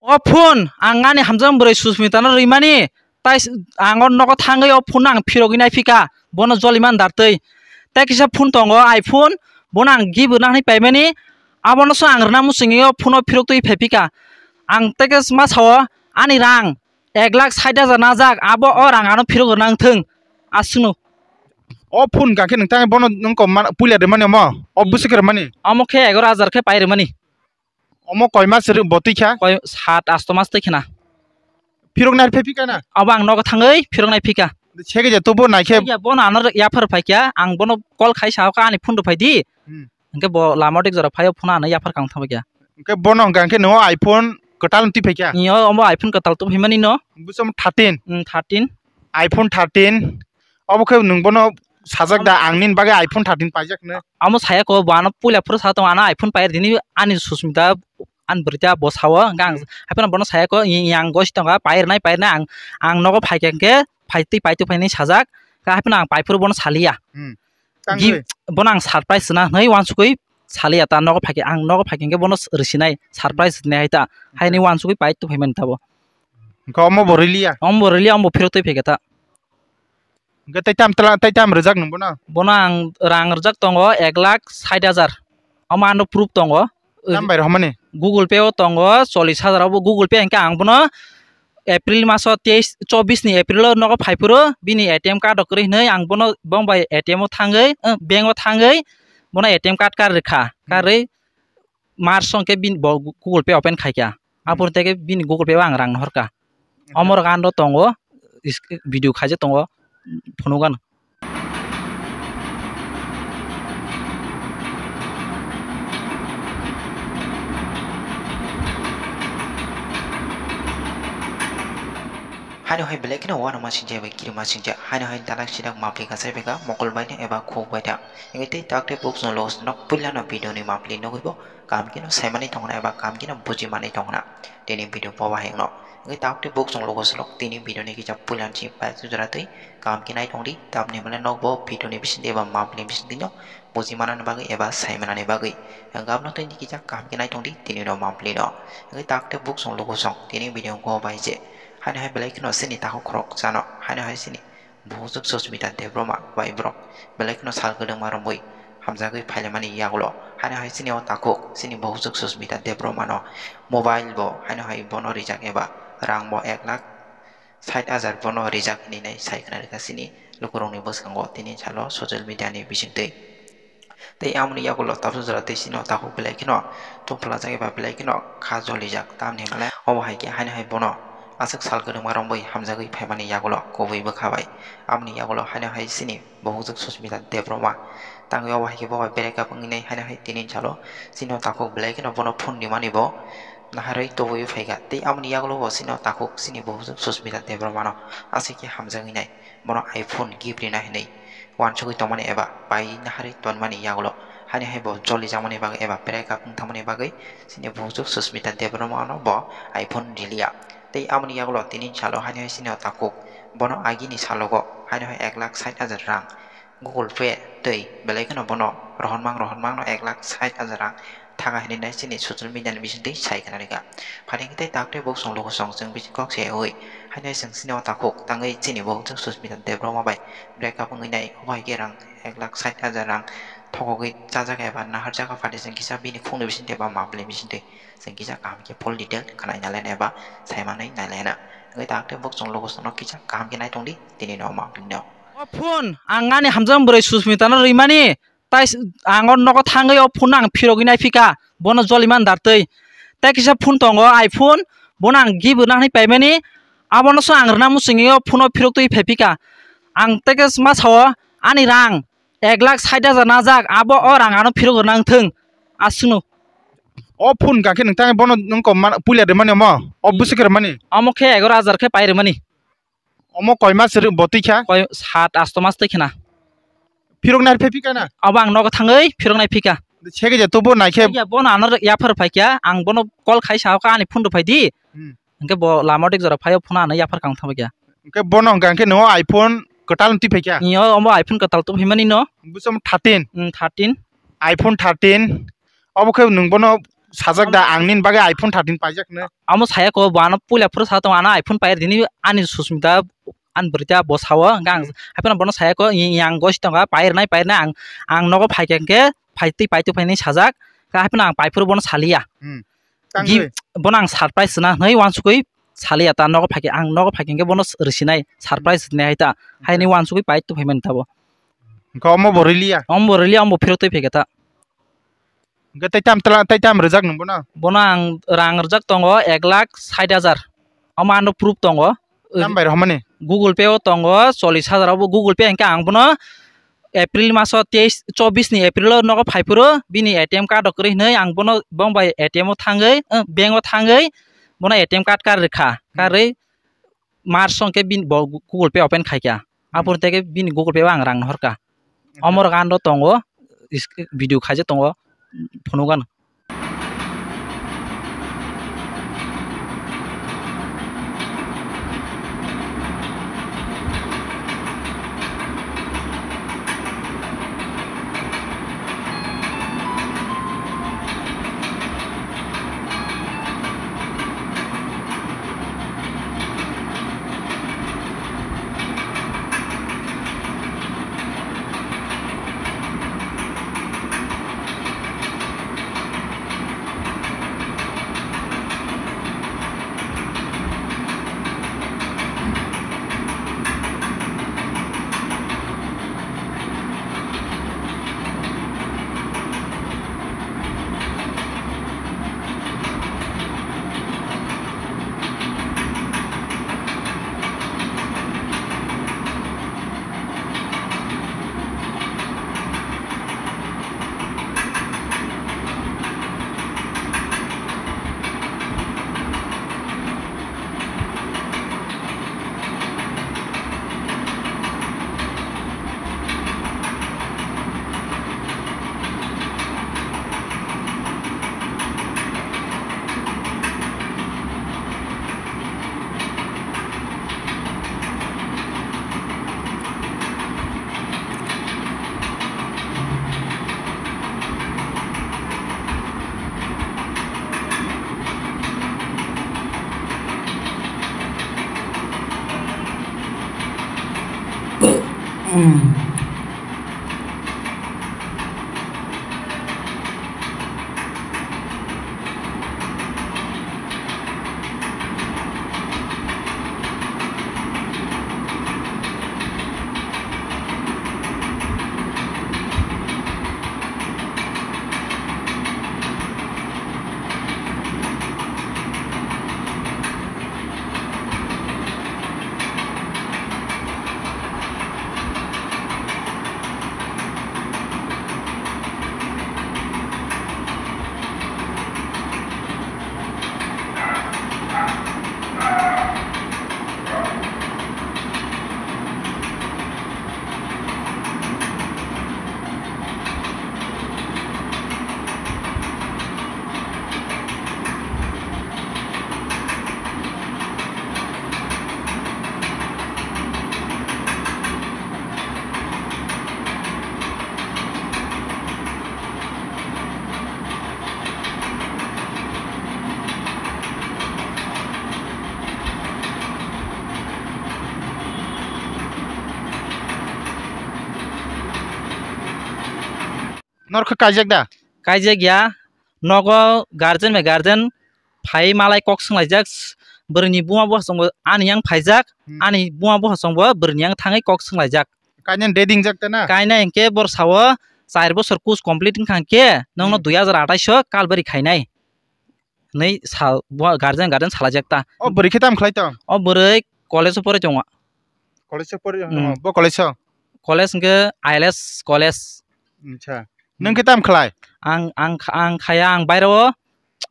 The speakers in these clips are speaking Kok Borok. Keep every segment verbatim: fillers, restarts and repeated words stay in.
O phone ang ani hamjakma bwrwi Susmita no rwimani, tai s-, ang o nogo thangwi o phone no ang phirogwi naiphika, bono joliman dartwi. Tai kisa phone tongo, iPhone, bono ang gift rwna hwnwi paimani, abono se ang rwna muchungwi o phone o phiroktwi phaiphika. Ang tei khe ma sao, ani rang ek lakh sait hajar najak, abo o rang ano phirok rwna wngthung, aswkno. O phone hwnkha khe nwng tang bono nwng kom man-, puila rwmani omo, o bwswk rwmani? Omo khe egaroh hajar khe pai rwmani. Omo koi mas rw-, bo twi kha? Koi sat asto mas twi khna. Phirok nai phai phika na? Abo ang nogo thangwi phirok nai phika. Sege je tobo nai khe. Ya bono ano yaphar phai kya, ang bono call khai sa kha ani phone rw phai di. Hmm. Hwnkhe bo lama dik jora phai o phone ano yaphar kang thangbai kya. Hwnkhe bono hwnkha hwnkhe no iPhone kwtal twi phai kya? Iyo, omo iPhone kwtal twi phai mani no. Busom thirteen. Hmm, thirteen. iPhone thirteen. Obo khe nwng bono sajak da, ang nini bagwi iPhone thirteen paijak no. Amo saya ko, bo ano puila phuru sa tongo, ano iPhone pai rwdi, ani Susmita, ani bwrwi ta bo sao, hwnkhe ang, hmm, haiphano bono saya ko, yang gosi tongo, pai rwnai, pai rwnai, ang, ang nogo phai khe, hwnkhe phai twi, pai twi phainai sajak, haiphano ang pai phuru bono saliya. Hmm. Tangwi. Gi-, bono ang surprise rwna hwnwi uansukwi saliya ta, nogo phai khe, ang nogo phai khe, hwnkhe bono rwsinai, surprise rwsinai hai ta, haini uansukwi pai twi phaimani ta bo. Hwnkhe omo bo rwliya? Omo bo rwliya, omo bo phirok twi phai khe ta. Hwnkhe tei tam tla-, tei tam rwjak nwng bono? Bono ang rang rwjak tongo ek lakh sait hajar. Omo ano proof tongo. Tam bai rohormani? Google Pay o tongo chollish hajar, obo Google Pay hwnkhe ang bono April maso teis, chobbish ni April o nogo phai phuru bini A T M card rok kwrwi hwnwi ang bono bong bai A T M o thangwi, eh, bank o thangwi bono A T M card karwi rwkha. Hmm. Karwi March song khe bini bo Google Pay open khai kha. Hmm. Aphuru tei khe bini Google Pay o ang rang no horkha. Omo rok ano tongo, is-, video khaijak tongo, phunukgano. Haino hai belai kheno uanama sinjak bai kirima sinjak. Haino hai dalak sidak mapli kasai beka mokol baina eba khuk baita. Hingke tei takte buk chwng logo nok puila no video ni mapli nugui bo. Kaham khe no saimani tongna eba kaham khe no bujimani tongna tini video bo bahai no. Hingke takte buk chwng logo se nok tini video ni kisa puila ni si pai jora tei kaham khe nai tongdi. Tamni mane nok bo video ni bisingtwi eba mapli bisingtwi no bujimana ni bagwi eba saimana ni bagwi. Hingke abno tei ni kisa kaham khe nai tongdi tini no mapli no. Hingke takte buk chwng logo chwng tini video go bai je. Haino hai belai kheno chini takhuk khorok chano, haino hai chini buhukjwk Susmita Debbarma bai borok belai kheno sal kwdwngma romwi hamjagwi phailaimani yagulo. Haino hai chini o takhuk chini buhukjwk Susmita Debbarma no mobile bo haino hai bono rijak eba rang bo ek lakh sait hajar bono rijak hinwi nai sai khna rwkha chini lukurokni bwskango tini salo social media ni bisingtwi. Tei amoni yagulo tabuk jora tei chini o takhuk belai kheno tongphlajak eba belai kheno kha jolijak, tamni hwnle obo hai khe haino hai bono aswk sal kwdwngma romwi hamjagwi phaimani yagulo kubui bwkha bai. Amoni yagulo haino hai chini buhukjwk Susmita Debbarma tangwi obo hai khe bo bai breakup wngwi nai haino hai tini salo chini o takhuk belai kheno bono phone rimani bo naharwi tubui phaikha. Tei amoni yagulo bo chini o takhuk chini buhukjwk Susmita Debbarma no aswk khe hamjagwi nai, bono iPhone gift rina hinwi uansugwi tongmani eba pai naharwi tonmani yagulo haino hai bo jolijakmani bagwi eba breakup wng thangmani bagwi chini buhukjwk Susmita Debbarma no bo iPhone riliya. Tei amoni yagulo tini salo haino hai chini o takhuk bono agini salogo haino hai ek lakh sait hajar rang Google Pay tei belai kheno bono rohormang rohormang no ek lakh sait hajar rang thaga hinwi nai chini social media ni bisingtwi sai khna rwkha. Phaini tei takte buk chwng luku chwng chwng bisi kok se oi. Haino chwng chini o takhuk tangwi chini buhukjwk Susmita Debbarma bai breakup wngwi nai, obo hai khe rang ek lakh sait hajar rang thokogwi chajak eba naharjak phaidi chwng kisa bini khungni bisingtwi eba mapli bisingtwi chwng kisa kaham khe full detail khwnai nai laina eba sai manwi nai laina. Wngwi takte buk chwng luku chwngno kisa kaham khe nai tongdi tini no mapli no. O phone ang ani hamjakma bwrwi Susmita no rwimani, tai s-, ang o nogo thangwi o phone no ang phirogwi naiphika, bono joliman dartwi. Tai kisa phone tongo, iPhone, bono ang gift rwna hwnwi paimani, abono se ang rwna muchungwi o phone o phirok twi phaiphika. Ang tei khe ma sao, ani rang ek lakh sait hajar najak, abo o rang ano phirok rwna wngthung, aswkno. O phone hwnkha khe nwng tang bono nwng kom man-, puila rwmani omo, o bwswk rwmani? Omo khe egaroh hajar khe pai rwmani. Omo koi mas rw-, bo twi kha? Koi sat asto mas twi khna. Phirok nai phai phika na? Abo ang nogo thangwi phirok nai phika. Sege je tobo nai khe. Ya bono ano yaphar phai kya, ang bono call khai sa kha ani phone rw phai di. Hmm. Hwnkhe bo lama dik jora phai o phone ano yaphar kang thangbai kya. Hwnkhe bono hwnkha hwnkhe no iPhone kwtal twi phai kya? Iyo, omo iPhone kwtal twi phai mani no. Busom thirteen. Hmm, thirteen. iPhone thirteen. Obo khe nwng bono sajak da ang nini bagwi iPhone thirteen paijak no. Amo saya ko bo ano puila phuru sa tongo, ano iPhone pair dini ani Susmita ani bwrwi ta bo sao, hwnkhe ang Hmm. haiphano bono saya ko yang gosi tongo, pair nai, pair nai, ang, ang nogo phaikha hwnkhe phai twi, phai twi phainai sajak, haiphano ang pai phuru bono saliya. Hmm. Gi-, Tangwi. Bono ang surprise rwna hwnwi uansukwi saliya, ta nogo phaikha, ang nogo phaikha hwnkhe bono rwsinai, surprise rwnai hai ta, haini uansukwi pai twi phaimani tabo. Hwnkhe omo bo rwliya? Omo bo rwliya, omo bo phirok twi phaikha ta. Hwnkhe tei tam tla-, tei tam rwjak nwng bono? Bono ang rang rwjak tongo ek lakh sait hajar. Omo ano proof tongo. Tam bai rohormani? Google Pay o tongo chollish hajar, obo Google Pay hwnkhe ang bono April maso teis, chobbish ni April o nogo phai phuru bini A T M card rok kwrwi hwnwi ang bono bong bai A T M o thangwi, eh, bank o thangwi bono A T M card karwi rwkha. Hmm. Karwi March song khe bini bo Google Pay open khaikha. Hmm. Apor tei khe bini Google Pay o ang rang nohorkha. Acha. Omorok ano tongo, is-, video khaijak tongo, phunukgano. Norok khe kaijak da? Kaijak ya. Nogo guardian bai guardian phai malai kok swnglaijak. Bwrwini buma bwsongbo ani yang phaijak, hmm, ani buma bwsongbo bwrwini yang thangwi kok swnglaijak. Kainai de dingjak ta na? Kainai hwnkhe bor sao char bosor course complete wngkha hwnkhe nokno, hmm, dui hazar athais o kalbari khainai. Hwnwi sa, bo guardian, guardian salaijak ta. O bwrwi khe tamo khlai tong? O bwrwi college o porai tongo. College o porai tongo? Hmm. Bo college o? College hwnkhe I L S college. Acha. Nwng khe tamo khlai? Ang, ang, ang khaya, ang baire o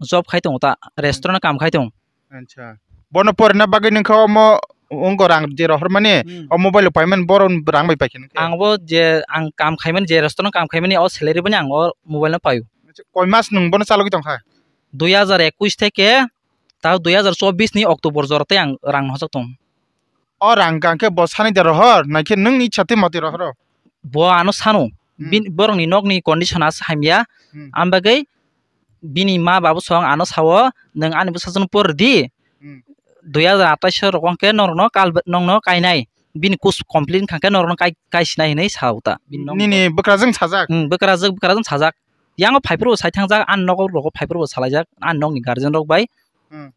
job khai tongo ta, restaurant o kam khai tongo. Acha. Bono porina bagwi nwng khe omo wngkha rang je rohormani, hmm, o mobile o paimani borok rang bai paikha nwng khe? Ang bo je ang kam khaimani, je restaurant o kam khaimani, o salary boni ang o mobile no paio. Acha, koi mas nwng bono chalogwi tongkha? Dui hazar ekush theke ta dui hazar chobbish ni October jora tei ang rang nohorjak tongo. O rang hwnkha khe bo sani de rohor, naikhe nwng ichha twi motwi rohoro? Bo ano sano. Hmm. Bin-, borokni nokni condition as hamya. Hmm. Am bagwi bini ma babu song ano sao, "Nwng ani bwsajwkno por di, Hmm. dui hajar atais rok hwnkhe norokno kal, nokno kainai, bini course complete wngkha khe norokno kai, kaisinai," hinwi sao ta. Bini nok Nini bwkrajwng sajak? Hmm, bwkrajwk, bwkrajwng sajak. Yango phaiphuru bo sai thangjak, ani nogo rogo phaiphuru bo salaijak, ani nokni guardian rok bai. Hmm.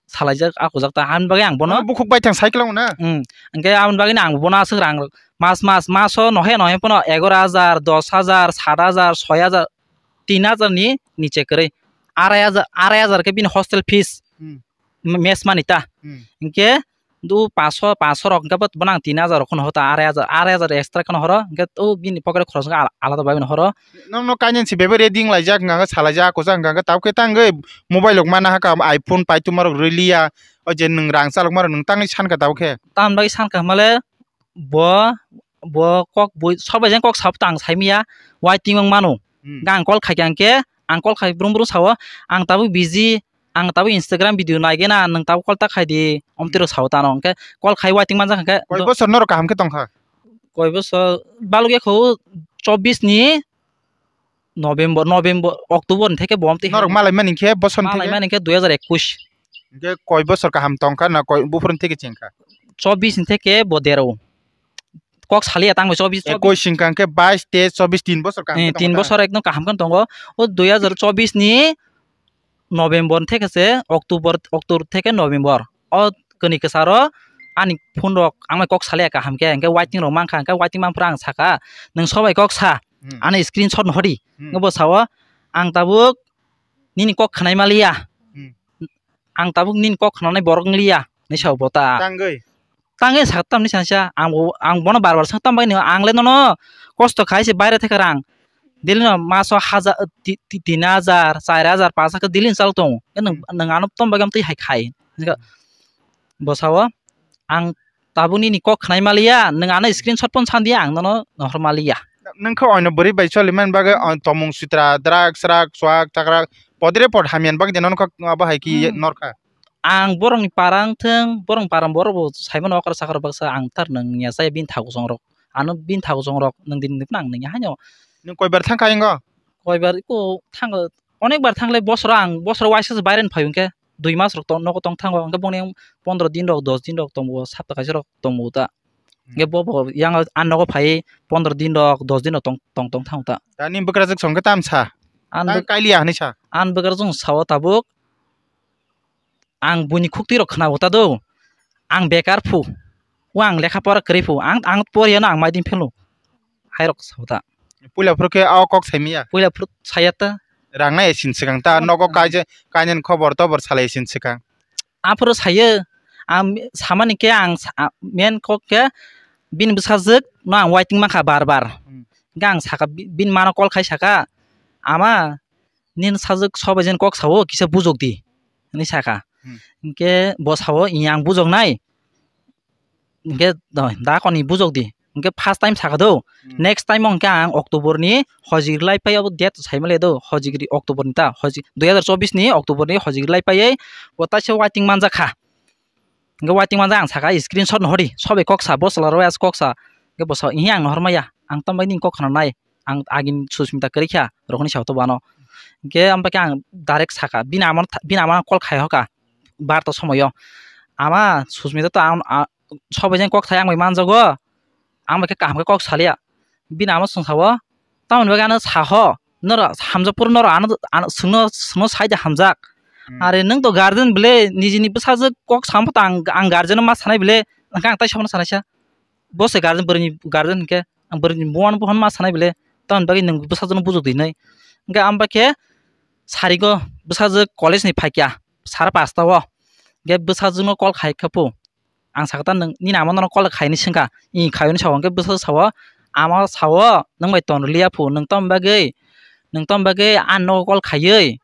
Salaijak, akujak ta, aboni bagwi ang bono Ano bukhuk bai thang cycle na? Hmm. Hwnkhe aboni bagwi ang bono aswk rang rok. Mas, mas, maso nohe, nohe pono egaro hajar, dos hajar, sat hajar, soi hajar, tin hajar ni niche kwrwi. Arai hajar, arai hajar khe bini hostel fees, Hmm. me-, mess money ta. Hmm. Hwnkhe do paso, paso rok hwnkhe bo, bono ang tin hajar rok kheno hota, arai hajar, arai hajar extra kheno horo, hwnkhe o bini pocket khorok wngkha ala-, alada bai horo. Nokno kainwi si bebak ready wnglaijak, hwnkha khe salaijak, akujak, hwnkha khe tabukhe tangwi mobile rok mana hakha, iPhone paituma rok rwliya, o je nwng rang chalokma rok nwng tangwi sankha tabukhe. Tamoni bagwi sankha hwnmale bo, bo kok bui sobai jang kok sabo tang saimanya, waiting wng mano. Hmm. Hwnkhe ang call khaikha hwnkhe, ang call khai brum brum sao, "Ang tabuk busy, ang tabuk Instagram video naigena, nwng tabuk call ta khaidi," omtwi rok sao tano. Hwnkhe call khai waiting manjak hwnkhe Koi do- bosor norok kaham khe tongkha? Koi bosor balok ya kho, chobbish ni November, November, October ni theke bo omtwi Norok malai mani khe bosor ni malai theke? Mani khe dui hajar ekush. Hwnkhe koi bosor kaham tongkha na koi buphuru ni theke chengkha? Chobbish ni theke bo dero. Kok saliya tangwi chobbish, chobbish. Ekush hwnkha hwnkhe bais, teish, chobbish, tin bosor kaham Eh, khe tin tongkha ta? Bosor ekdom kaham khe tongo. O dui hajar chobbish ni November theke se October, October theke November. O kwnwi kwcharo ani phone rok ang bai kok saliya kaham khe, hwnkhe waiting rok mankha, hwnkhe waiting manphuru ang sakha, "Nwng sobai kok sa, Hmm. ano screenshot no hodi." Hmm. Hwnkhe bo sao, "Ang tabuk nini kok khwnai maliya, Hmm. ang tabuk nini kok khwnanai borok wngliya," hinwi sao bo ta. Tangwi? Tangwi sa tamni sansa, ang bo, ang bono bar bar swng tamo bagwi nw, ang le nono kosto khai se baire thekha rang. Daily no maso hajar, ti-, ti-, tin hajar, char hajar, pas hajar daily ni chalok tongo. Nwng, Hmm. nwng ano tamo bagwi twi hai khai. Bo sao, "Ang tabuk nini kok khwnai maliya, nwng ano screenshot phone san di, ang nono nohor maliya." Nwng khe oino bwrwi bai choli man bagwi, o, tomung sitra, drug, srak, chuak, chakrak, podre pod hamya bagwi de nono kok abo hai khe Hmm. Norkha. Ang borokni para wngthwng, borokni para borok bo saimano okra sakra baksa ang tar nwng ya chaya bini thago chongrok. Ano bini thago chongrok nwng din nwng nang nwng ya haino. Nwng koibar thangkha ingo? Koibar iko thango, onek bar thangle bosoro ang, bosoro waisa se baire phai hwnkhe dui mas rok tong, nogo tong thango, hwnkhe bongni pondro din rok, dos din rok tongo, sapta kaisa rok tongo ta. Hwnkhe bo, bo yang ang nogo phai pondro din rok, dos din rok tong, tong, tong thango ta. Tani bwkrajwk song khe tam sa? Ang Tang bwk-, kailiya hinwi sa? Ang bwkrajwk sao tabuk. Ang buini khuktwi rok khna bo ta do. Ang bekar phu. O ang lekha pora kwrwi phu. Ang, ang poriya no ang maidin phelu. Hai rok sao ta. Puila phuru khe o kok saimaya? Puila phuru saya ta. Rang nai sin swkang ta, Hmm. Nogo kaije, kainani khobor tobor salai sin swkang. Aphuru sayo, ang samani khe ang sa-, a, main kok khe bini bwsajwk no ang waiting mankha bar bar. Hmm. Hwnkhe ang sakha bi-, bini mano call khai sakha, "Ama, nini sajwk sobai jani kok sao, kisa bujok di," hinwi sakha. Hmm. Hwnkhe bo sao, "Iya, ang bujoknai." Hwnkhe, "Da, da koni bujok di." Hwnkhe first time sakha do. Hmm. Next time o hwnkhe ang October ni hojigri lai pai abo date saimale do. Hojigri October ni ta, hoji-, dui hajar chobbish ni October ni hojigri lai paiwi bo taisa waiting manjakha. Hwnkhe waiting manjak ang sakha screenshot no hodi. Sobai kok sa, bo chwla rok bai kok sa. Hwnkhe bo sao, "Ihi ang nohor maya. Ang tamo bai nini kok khna nai." Ang agini Susmita kwrwi kha, rokni sao to bano. Hwnkhe ampai khe ang direct sakha, bini ama, bini ama call khai hoka, barta somoyo. "Ama Susmita to ang, a, sobai jani kok thai ang bai manjago, ang bai khe kaham khe kok saliya." Bini ama swng sao, "Tamoni bagwi ano saho, noro hamjakphuru noro ano, ano swngno, swngno saide hamjak. Hmm. Are nwng to guardian bele, nijini bwsajwk kok samo to ang, ang guardian no ma sanai bele, hwnkhe ang tai sono sanaisa." Bo se guardian, bwrwini guardian hwnkhe, ang bwrwini buma no buphano ma sanai bele, tamoni bagwi nwng bwsajwkno bujok di hinwi. Hwnkhe ambai khe sarigo bwsajwk college ni phaikha, sara pasta o. Hwnkhe bwsajwkno call khai kha phu. Ang sakha ta, "Nwng nini ama nono call khai," hinwi swngkha. "Ih, khai," hinwi sao. Hwnkhe bwsajwk sao, "Ama sao, nwng bai ton rwliya phu, nwng tamoni bagwi, nwng tamoni bagwi ani nogo call khaiwi."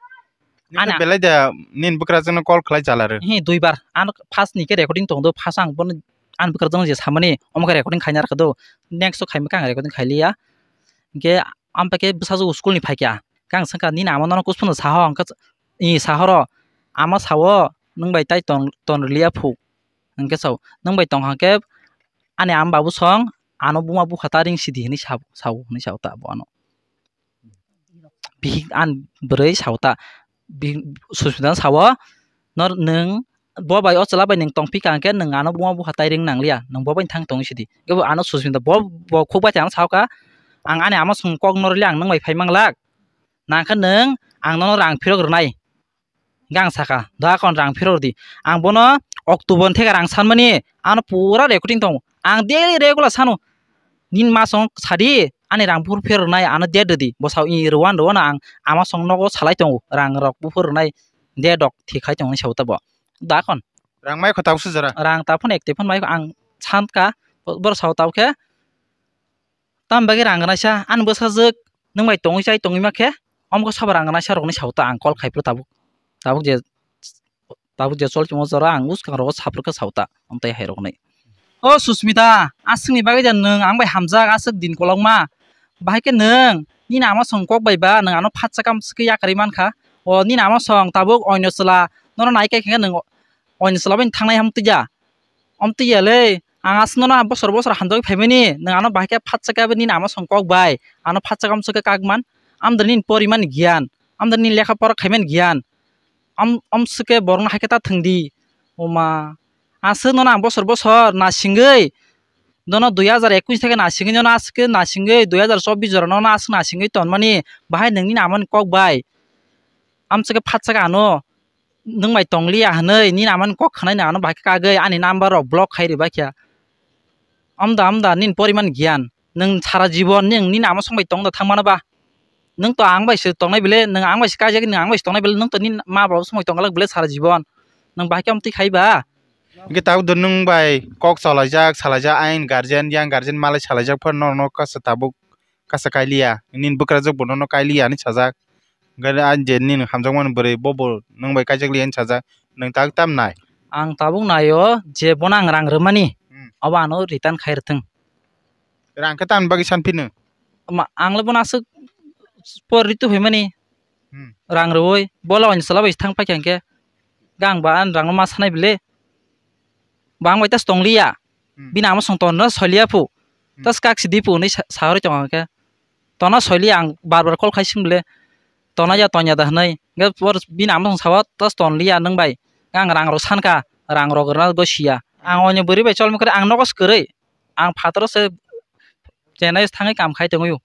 Nini Ana- belai da nini bwkrajwkno call khlai chala rw? Hi, duibar. Ano first ni khe recording tong do, first ang bono ani bwkrajwkno je samani, omo khe recording khaina rwkha do. Next o khaima khe ang recording khailiya. Hwnkhe ampai khe bwsajwk school ni phaikha. Khe ang swngkha, "Nini ama nono kuchuphuno saho?" Hwnkhe, "I, sahoro." "Ama sao, nwng bai tai ton, ton rwliya phu." Hwnkhe sao, "Nwng bai tongkha khe ani ama babu song, ano buma bupha ta ring sidi," hinwi sao, sao, hinwi sao ta bo ano. bihik an bwrwi sao ta. Bihik Susmita no sao, "Nor nwng bo bai o chwla bai nwng tongphi ka hwnkhe nwng ano buma bupha tai ring nangliya, nwng bo bai thang tongwi sidi." Kebo ano Susmita bo, bo khuk bai tei ano sao ka, "Ang ani ama song kok norli ang nwng bai phai manglak, nangkhe nwng ang nono rang phirok rwnai." Hwnkhe ang sakha, "Da kon rang phirok di." Ang bono October ni theke rang sanmani, ano pura recording tongo. Ang daily regular sano, "Nini ma song sadi, ani rang phuru phirok rwnai, ano date rwdi." Bo sao, "I rwano, rwano, ang ama song nogo salai tongo, rang rok buphuru rwnai, date rok thik khai tongo," hinwi sao ta bo. Da kon. Rang mai kho tabuk se jora. Rang ta phone ek te phone mai kho, ang san ka, bo-, boro sao ta khe, "Tam bagwi rang rwnaisa, ani bwsajwk nwng bai tongwi chai tongwi ma khe, omo khe sabo rang rwnaisa rokni sao ta ang call khai phuru tabuk." Tabuk je, tabuk je chol tongma jora ang bwskang rogo saphur khe sao ta, amtwi hai rokni. "O Susmita, aswkni bagwi da nwng ang bai hamjak, aswk din kolokma. Bahai khe nwng nini ama song kok bai ba nwng ano phatsa kam swkhe yakarwi mankha. O nini ama song tabuk oino chwla nono nai khe khe nwng oino chwla bai thangnai ham twi ya?" Om twi ya le, ang aswk nono bosor bosor hamjagwi phaimani, nwng ano bahai khe phatsa khe nini ama song kok bai, ano phatsa kam swkhe kak man, amda nini porimani giyan, amda nini lekha pora khaimani giyan, om, om swkhe borokno hai khe ta thwng di. Oma, aswk nono ang bosor bosor nasingwi, nono dui hazar ekush theke nasingwi nono aswk khe nasingwi dui hazar chobbish jora nono aswk nasingwi tonmani, bahai nwng nini amani kok bai, amswkhe phatsa khe ano, nwng bai tongliya hwnwi nini amani kok khwnai no ano bahai khe kagwi ani number rok block khai rwbaikha. Amda amda nini poriman giyan, nwng sara jibon nwng nini ama song bai tong da thang mano ba? Nwng to ang bai se tongnai bile, nwng ang bai se kaijak, nwng ang bai se tongnai bile, nwng to nini ma baba song bai tong glak bile sara jibon. Nwng bahai khe amtwi khai ba? Hwnkhe tabuk do nwng bai kok chalaijak, salaijak, ayang guardian, yang guardian malai salaijak phano norokno kasa tabuk kasa kailiya, nini bwkrajwk bo nono kailiya hinwi sajak. Hwnkhe a je nini hamjakmani bwrwi bo bo nwng bai kaijak liya hinwi sajak. Nwng tabuk tam nai? Ang tabuk naio je bono ang rang rwmani, Hmm. obo ano return khai rwthwng. Rang khe tamni bagwi san phino? Ma, ang le bono aswk por ritu phaimani. Hmm. Rang rwui bola oini chwla bai thang paikha hwnkhe, gang ba ani rang no ma sanai bile. Bang bai tas tongliya. Hmm. Bini ama song tonno soliya phu. Hmm. Tas kak sidi phu hinwi sa-, sahorwi tongo hwnkhe. Tona soiliya ang bar bar call khai sing bile. Tona ya tonya da hinwi. Hwnkhe por bini ama song sao tas tonliya nwng bai. Ang rang rok sankha, rang rok rwna gosiya. Ang oini bwrwi bai cholmani kwrwi ang nogo se kwrwi. Ang phataro se Chennai thangwi kam khai tongwi o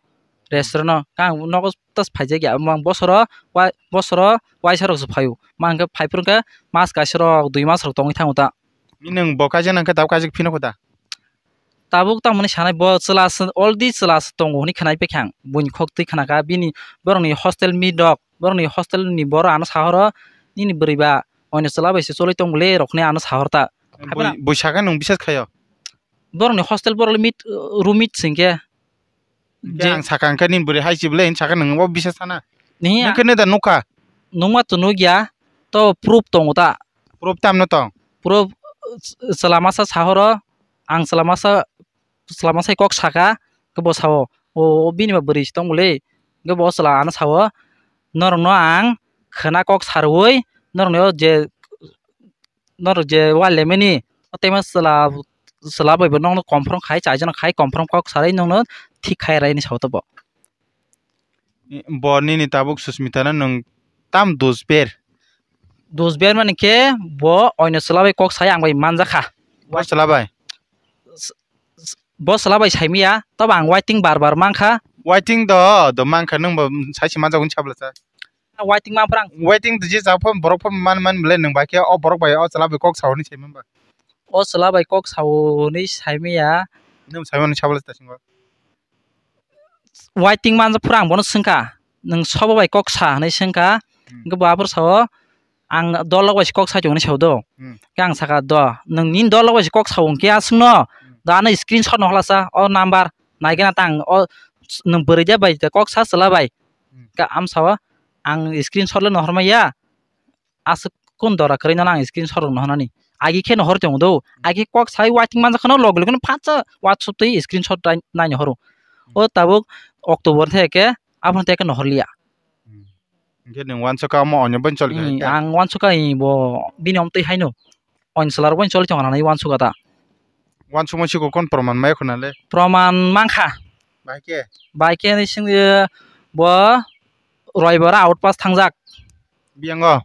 restaurant o. Ang nogo tas phaijak ya. Mang bosoro wa-, bosoro waisa rok se phaio. Mang khe phai phuru khe mas kaisa rok dui mas rok tongwi thango ta. Bini nwng bo kaijak nang khe tabuk kaijak phino kho ta? Tabuk tamoni sanai bo chwla se, already chwla se tongo hinwi khwnai paikha ang. Buini khok twi khna kha, bini borokni hostel mate rok, borokni hostel ni borok ano sahoro, "Nini bwrwi ba oino chwla bai se cholwi tong bwle," rok hinwi ano sahor ta. Bui-, bui sakhe nwng bisas khaio? Borokni hostel borok le mate, room mate se hwnkhe. Hwnkhe je ang sakha hwnkhe nini bwrwi hai se bwle hinwi sakha nwng bo bisas sana? Ni Nwng khe neda nukha? Nukma to nukya, to proof tongo ta. Proof tamno tong? Proof, chwla masa sahoro, ang chwla masa, chwla masa kok saka, khe bo sao, "O, o bini ba bwrwi se tong bwle." Hwnkhe bo chwla ano sao, "Norokno ang khwna kok sarwi, norokno je, norok je wal lemani, o tei ma chwla, chwla bai bo nokno confirm khai, chaijakno khai, confirm kok sarwi nokno thik khai rai," hinwi sao ta bo. Bo nini tabuk Susmita no nwng tam dusber? Dusber mani khe bo oino chwla bai kok sai ang bai manjakha. Bo chwla bai? S-, s-, bo chwla bai saimaya, tobo ang waiting bar bar mankha. Waiting do, do mankha, nwng bo sai se manjago hinwi sabla cha. Waiting man phrang. Waiting je cha phone borok phone man man bwle nwng bai khe o borok bai o chwla bai kok sao hinwi sai man ba. O chwla bai kok sao hinwi saimaya. Nwng sai man hinwi sabla cha singo. Waiting man phuru ang bono swngkha, "Nwng sobo bai kok sa?" hinwi swngkha. Hmm. Hwnkhe bo aphuru sao, "Ang dolok bai se kok sai tongo," hinwi sao do. Hmm. Khe ang sakha, "Do, nwng nini dolok bai se kok sao hwnkhe aswkno, Hmm. do ano screenshot no hwlasa, o number naigena tang, o s-, nwng bwrwi de bai kok sa chwla bai." Hmm. Khe am sao, "Ang screenshot le no hormaya." Aswk kun dora kwrwi no ang screenshot rok no hwnani. Agi khe no hor tongo do. Agi kok sai waiting manjak kheno log log no phatsa WhatsApp twi screenshot nai, nai no horo. O tabuk October the khe, abono the khe no horliya. Hmm. Hwnkhe nwng wansukha omo onyo bai choli kha Hmm, khe? Ang wansukha, i bo bini omtwi haino. Oin chwla rok bai choli tongo nai wansukha ta. Wansukma siko kon proman mai khuna le? Proman mankha. Bai khe? Bai khe ni sing, eh, bo Troibora out pass thangjak. Biyango.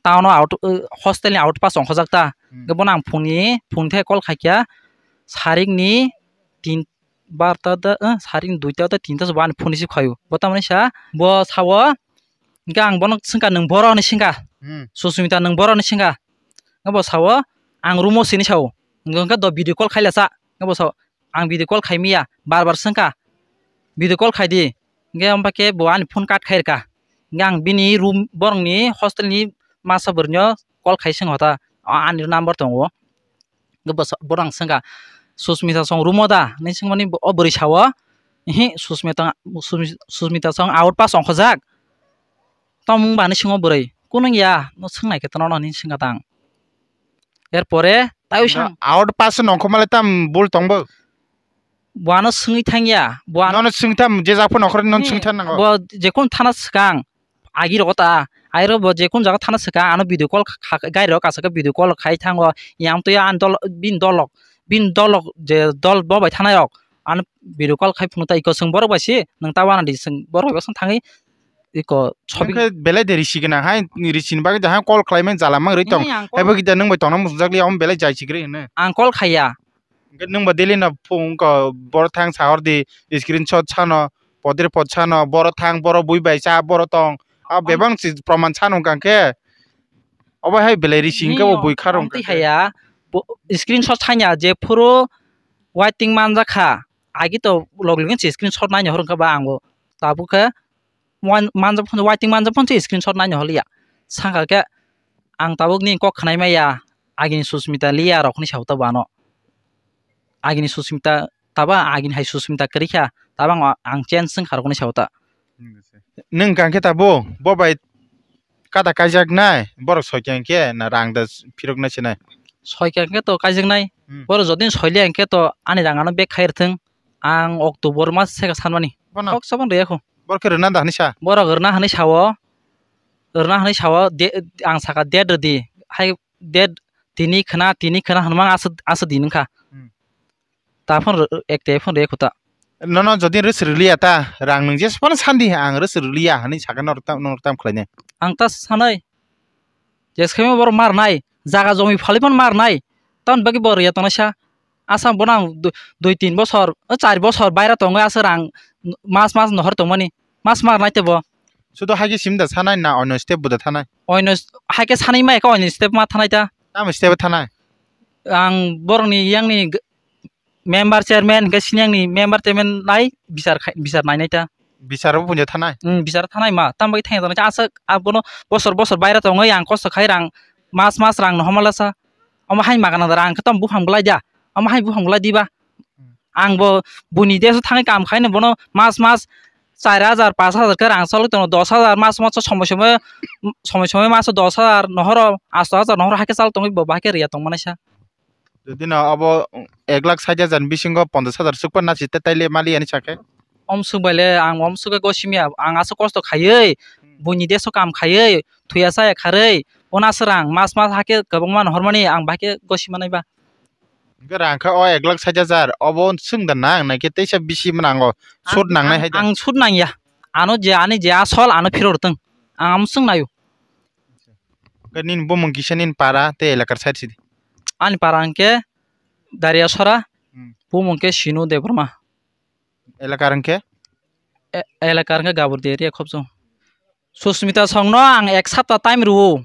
Town o out, uh, hostel ni out pass ongkhojak ta. Hmm. Hwnkhe bono ang phone ni, phone the call khaikha, sarik ni tin, barta da, uh, sarik ni duita da tinta se bo ani phone receive khaio. Bo tamoni sa, bo sao, hwnkhe ang bono swngkha, "Nwng boro?" hinwi swngkha. Hmm. Susmita, "Nwng boro?" hinwi swngkha. Hwnkhe bo sao, "Ang room o sini," sao. Hwnkhe do video call khaila sa. Hwnkhe bo sao, ang video call khai maya, bar bar swngkha, "Video call khai di." Hwnkhe omba khe bo ani phone cut khai rwkha. Hwnkhe ang bini room, borokni hostel ni masa bwrwino call khai swng hota, "Ani number tongo?" Hwnkhe bo sa-, borok ang swngkha, "Susmita song room o da?" hinwi swngmani bo, o bwrwi sao, "Ihi, Susmita, Susmi-, Susmita song out pass ongkhojak." "Tamo wng ba?" hinwi swngo bwrwi. "Kunung ya, no swngnai khe tono," hinwi swngkha tang. Erpore taiwi sang. Out pass nongkhormale tam bul tongbo? Bo ano swngwi thangya. Bo ano Nono swngwi tam, je jak phano nokhorni nono swngwi thang nango. Bo jekun thana swkang, agi rogo ta, airo bo jekun jaga thana swkang, ano video call kha-, kha-, gari rok asaka video call khai thango, yang to ya an dol, bin dolok, bin dolok je dol bo bai thanai rok, ano video call khai phunu ta iko swng borok bai si, nwng ta wana di swng borok bai swng thangwi, iko shopping. Hwnkhe belai de risi gwnang hai, risi ni bagwi jahai call khlai mani jala mang rwi tong. Nini ang call Haibo kida nwng bai tongna muchungjak liya, omo belai jai sikri hwnwi. Ang call khaiya. Hwnkhe nwng ba daily no phone ko boro thang sahor di, screenshot sano, poder pot sano, boro thang, boro bui bai cha, boro tong. A Am- bebang si proman sano hwnkha khe. Obo hai belai risi hwnkhe bo Nini bui kharo ang hwnkha twi khe. Haya, bo-, screenshot sanya je phuru waiting manjak kha. Agi to log login si screenshot naini hor hwnkha ba ang bo. Tabuk khe Wan-, manjak phano, waiting manjak phano se screenshot naina holiya. Sangkha khe ang tabuk nini kok khnai maya, agini Susmita liya rok hinwi sao ta bo ano. Agini Susmita taba, agini hai Susmita kwrwi kha, taba ang, ang change wngkha rok hinwi sao ta. Nwng kang khe tabo, bo bai kada kaijak nai, borok soi kang khe na rang da phirok nai se nai? Soi kang khe to kaijak nai, Hmm. Borok jodi soi liya khe to ani rang ano back khai rwthwng, ang October mas se ka sanmani. Bono? Kok sabon rwya kho. Borok khe rwna da hwnwi sa? Borok rwna hwnwi sao, rwna hwnwi sao, de-, ang saka date rwdi, hai date tini khna, tini khna hwnmang asa, asa din wngkha. Hmm. Ta phone rw-, ek te phone rw ekho ta. Nono jodi rwswk rwliya ta, rang nwng jes phano sandi ang rwswk rwliya hwnwi sakha norok tam, norok tam khlainai. Ang ta sanai, jes khaima borok marnai, jaga jomi phalwi phano marnai, tamoni bagwi bo rwya tongnai sa. Asa bono ang du-, dui tin bosor, o char bosor baira tongwi asa rang mas mas nohor tongmani. Mas mar nai tebo. Sudo hai khe sim da sanai na oino step bo da thanai? Oino s-, hai khe sanai ma ekha oino step ma thanai ta. Tamo step thanai? Ang borokni yangni g-, member chairman hwnkhe sini yangni member chairman nai bichar khai, bichar nainai ta. Bichar bo punja thanai? Hmm, bichar thanai ma. Tamo bagwi thangya tongo. Aswk abono bosor bosor baira tongwi ang kosto khai rang mas mas rang no homalasa. Omo hai magana da rang khe tamo buphang bolai da. Omo hai buphang bolai diba? Hmm. Ang bo buini deso thangwi kam khaino bono mas mas char hajar, pash hajar khe rang chalwi tongo, dos hajar mas mas somoi somoi, somoi somoi mas dos hajar nohoro, asto hajar nohoro hai khe chal tongwi bo bahai khe riya tongmani sa. Jodi no abo ek lakh sait hajar ni bisingo ponchash hajar sukpha nachi te taile mali ani sakhe? Om suk bai le ang om suk go simi ya, ang aso kosto khaiwi, buini deso kam khaiwi, thuya chaya kharwi, bono aso rang mas mas hakhe kwbangma nohormani ang bahai khe go simanai ba. Hwnkhe rang khe o ek lakh sait hajar, obo swng da nang, naikhe teisa bisi mwnango, sud nangnai hai da? Ang sud nangya. Ano je, ani je asol, ano phirok rwtwng. Ang amo swng naio. Hwnkhe nini bumung kisa nini para tei elakar side sidi? Ani para hwnkhe Dariasora, hmm, bumung khe Sinu Debbarma. Elakar hwnkhe? E-, elakar hwnkhe Gaburdari area khobjong. Susmita songno ang ek sapta time rwo.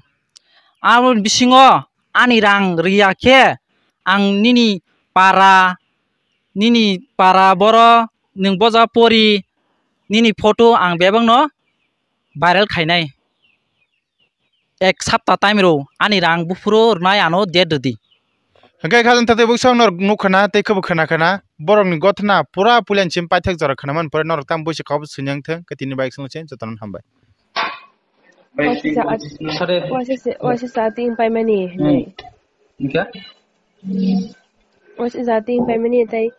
Aboni bisingo ani rang riya khe ang nini para, nini para boro nwng boja pori nini photo ang bebakno viral khainai. Ek sapta time rwo, ani rang buphuru rwnai ano date rwdi. Hwnkhe khajang taktwi bwswk norok nuk khna tei khwbo khna khna, borokni gothna pura puila ni simi paithak jora khna man pore norok tamo buisi kok swinang thung, khe tini bai swngchin jotono hambai. Waisa sa-, waisa sa-, waisa sa ting paimani hinwi. Hmm. Hwnkhe? Waisa sa ting paimani tei,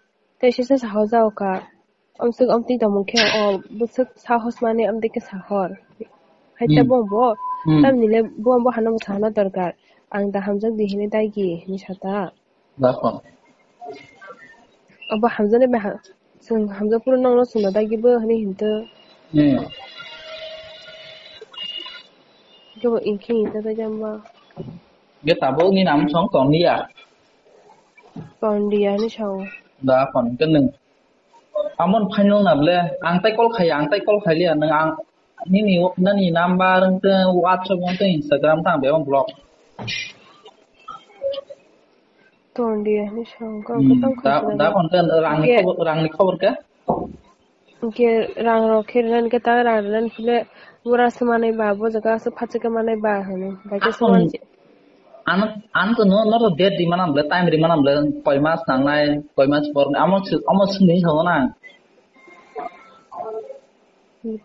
tei sesa sahojao kha. Amswk amtwi tongmung khe o bwswk sahos mani amtwi khe sahor. Hai ta Hmm. Bo bo. Hmm. Tamni le bo bo hano bwsa hano dorkar. Ang da hamjak di hinwi dagi hinwi sa ta. Dakho. Obo hamjaknai bai ha-, chwng hamjak phuru nokno chwngno dagi bo hinwi hinto. Hmm. Kebo ingkhe ingkhe ta jamba. Ge tabuk ni nam song Tondia. Tondia ni sao. Da kon ke nung. Amon final na ble, ang tai call khai, ang tai call khai liya, nung ang, nini, nani number, ang te WhatsApp, ang te Instagram, tang be, ang block. Tondia ni sao, Hmm, kang da, kang da khai kon ke rang ni Ke- khobor, rang ni khobor ke? Hingke rang rok khe rwna hingke ta rang rwna phile bura se manai ba bo jaga se phacha khe manai ba hwnwi. Bai khe Asong sumani se ano, ano to no, no to date ri manam le, time ri manam le, koi mas nangnai, koi mas por, amo si, amo sini sa na.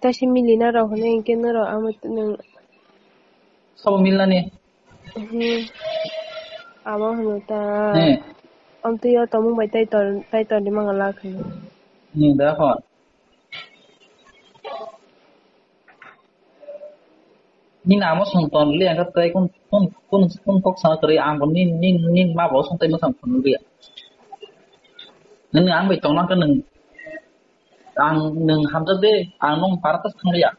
Ta si mili na rok hwnwi hingke no rok amo nwng Sabo mil nani. Hmm. Amo hwnwi ta. Hmm. Amtwi o tomung bai tai tor, tai tor di mangala khe. Hmm, da hon. Ni namo song ton le ang tai kun, kun, kun, kun kok sana kari ang ni, ni, ni ma bo song tai ma sang kun le. Ni ang bai tong nang ka nung. Ang nung hamjak de, ang nung para ta sang ya.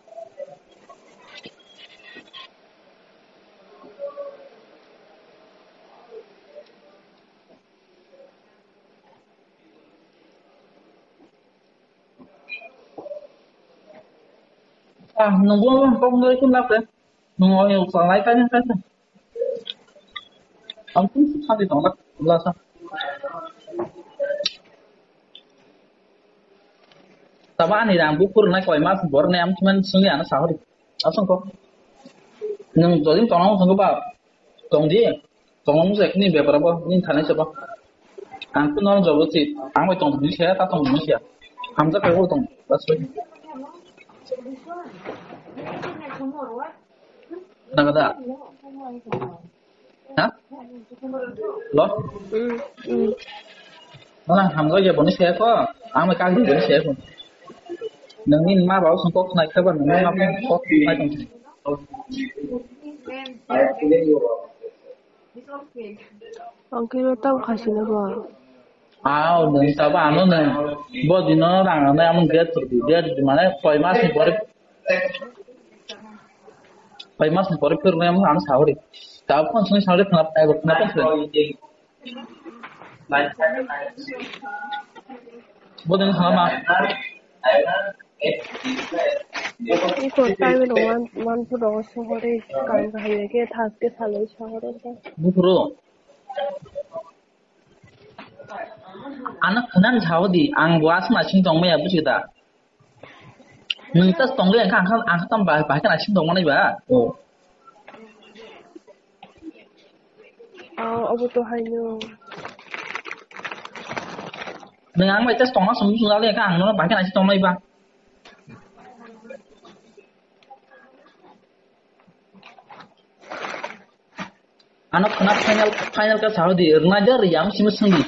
Ah, nungbo kok noi kun lak de. Nung oi uk salai kai kai. Ang kun suk sadi tong lak lasa. Taba ani rang bu pur nai koi mas bor ne am tumen sungi ana sahori. Asong ko. Nung jodin tong nang song ba. Tong di. Tongmung se kini bepar bo, ni thani se bo. Ang to non jobo si, ang bai tong ni se, ta tong ni se. Hamjak kai bo tong, bas bai. Nang da. Ha? Lo? Mm, mm. Mana hamjak ya bo ni se ko, ang bai kang ni se ko. Nang ni ma ba song kok nai kha ba, nang ma kok nai tong. Ang khe no tamo khaisina bo. Aw, nung sabo ano nung. Bo dino rang ano amon get di, get di mane koi mas ni pore. Koi mas ni pore phir nai amon ano sahori. Tabo kon sung sahori khna, eh, khna kon sung. Bo dino khna ma. Iko time rok man, man phuto sohore kam kaham khe thas khe salai sohore. Buphuru. Ano khwnani sao di, ang bo aswk naising tongmaya busi da. Nwng ta tongli ang kha, ang kha, ang kha tam ba, ba khe naising tongmani ba. Oh. Ah, obo to haino. Nwng ang bai test tongna song song jale kha ang no bai khe naising tongnai ba. Ano khna final, final ka sao di, rwna ja riya, ang simi simi.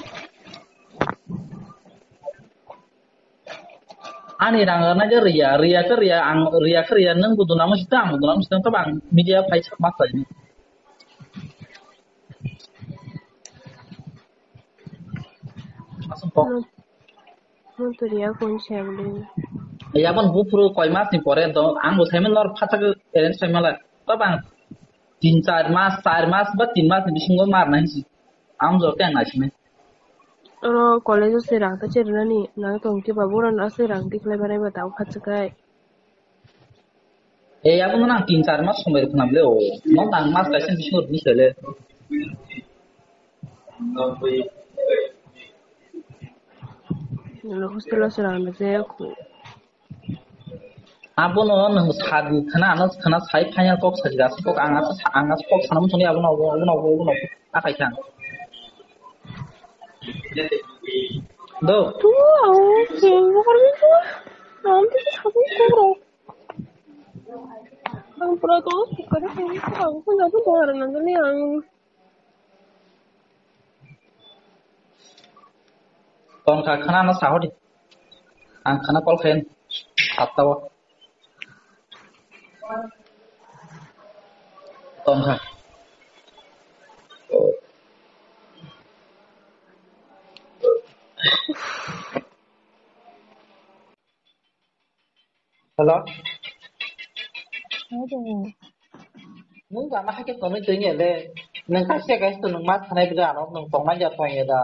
Ani rang rwna ja riya, riya ka riya, ang riya ka riya, nang buduna mo sita, ang buduna mo sita, tabang media phai sak mas lai. Asam kok. Mo to riya kun siya bwlwi. Yabon buphuru koi mas ni pore to, ang bo saiman nor phatak arrange sai mala. Tabang tin char mas, char mas ba tin mas ni bisingo mar nai si. Ang jor teng nai sini. Oro college o se rang ta cherna ni, nang tong ke babu ran ase rang tikhlai barai ba tau phachakai. Eh, abo no nang tin char mas somoi rwkhnam le o. No nang mas kaisa bisingo rwkhnai se le. Hostel o se rang da je khu. Abo no nang sadi khna ano khna sai phanya kok saji da kok ang asa ang asa kok sanam soni abo no abo no abo no akai khan. Do. Tu au ke ko kar ko. Ang pura to kada ko ko na to bar na ni ang. Tong kha khna no sahodi. Ang khna call khayan. Atta o. Tong kha. Hello? Hello. Nwng ba ma hakhe tonwi tongya le. Nwng kaisa kaisa to nwng ma sanai bwle ano nwng tongmani ya tongya da.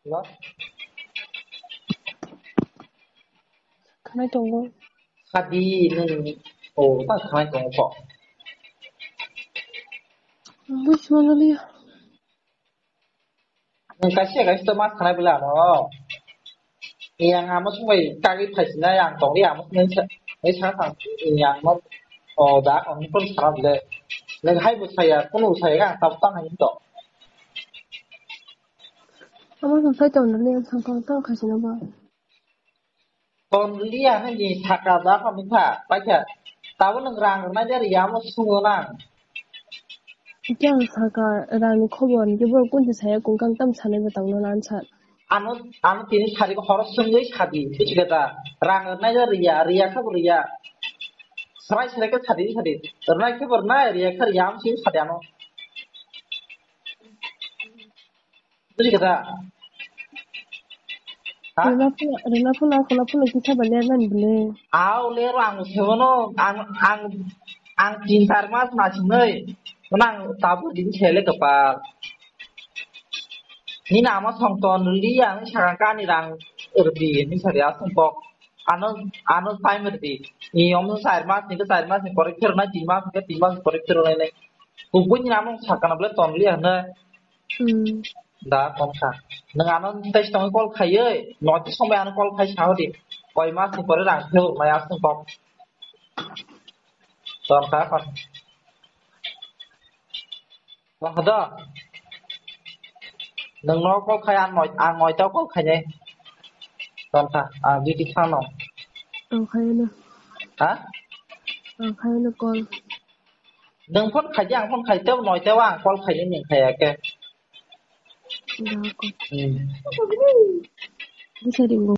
Hello? Khanai tongo. Sadi nwng o ta khanai tongo kho. Buj manaliya. Nwng kaisa kaisa to ma sanai bwle ano. Yang amo sung bai kagwi phaisinai ang tongdi amo sung bai sa thang yang no o da ang pun sana bwle. Nwng hai bo saya kunu saya ang tab tang hai to. Amo sung sai tong nani ang thang thang thang khaisina ba. Ton liya hai ni saka da kha mukha paikha. Tabo nwng rang rwnai de riya mo sungo nang. Kya saka rang ni khobor ni kebo kunti saya kung kang tam sanai ba tang no nan sa. Ano ano tini sari ko horo sungwi sadi bichika da. Rang rwnai de riya riya kha bo riya. Srai srai khe sadi sadi. Rwnai khe bo rwnai riya kha riya mo sungwi sadi ano. Bujikha da? Ha? Rwna phano, rwna phano, khwna phano kisa ba ler nani bwle. Aw, ler ang sebono, ang, ang, ang tin char mas nasinai. Mano ang tabuk din sele kapal. Nini ama songton li ang sakang kani rang rwdi, ni sari asong kok. Ano, ano time rwdi. Ni om char mas, ni char mas ni porikha rwnai, tin mas ni tin mas ni porikha rwnai. Kubui ni ama sakana bwle ton li ang na. Hmm. Da, tongkha. Nwng ano tei tongwi call khaiwi, notice sombai ano call khai sa hodi. Koi mas ni pore rang pheo mai aswng kok. Tongkha kon. Tongkha do. Nwng no call khai, ang noi, ang noita call khainai. Tongkha, ang duty thangno. Ang khaino. Ha? Ang khaino call. Nwng phone khaidi, ang phone khai tei noita o ang call khainai nwng khaiya khe. Dako. Hmm. Bisa ringo.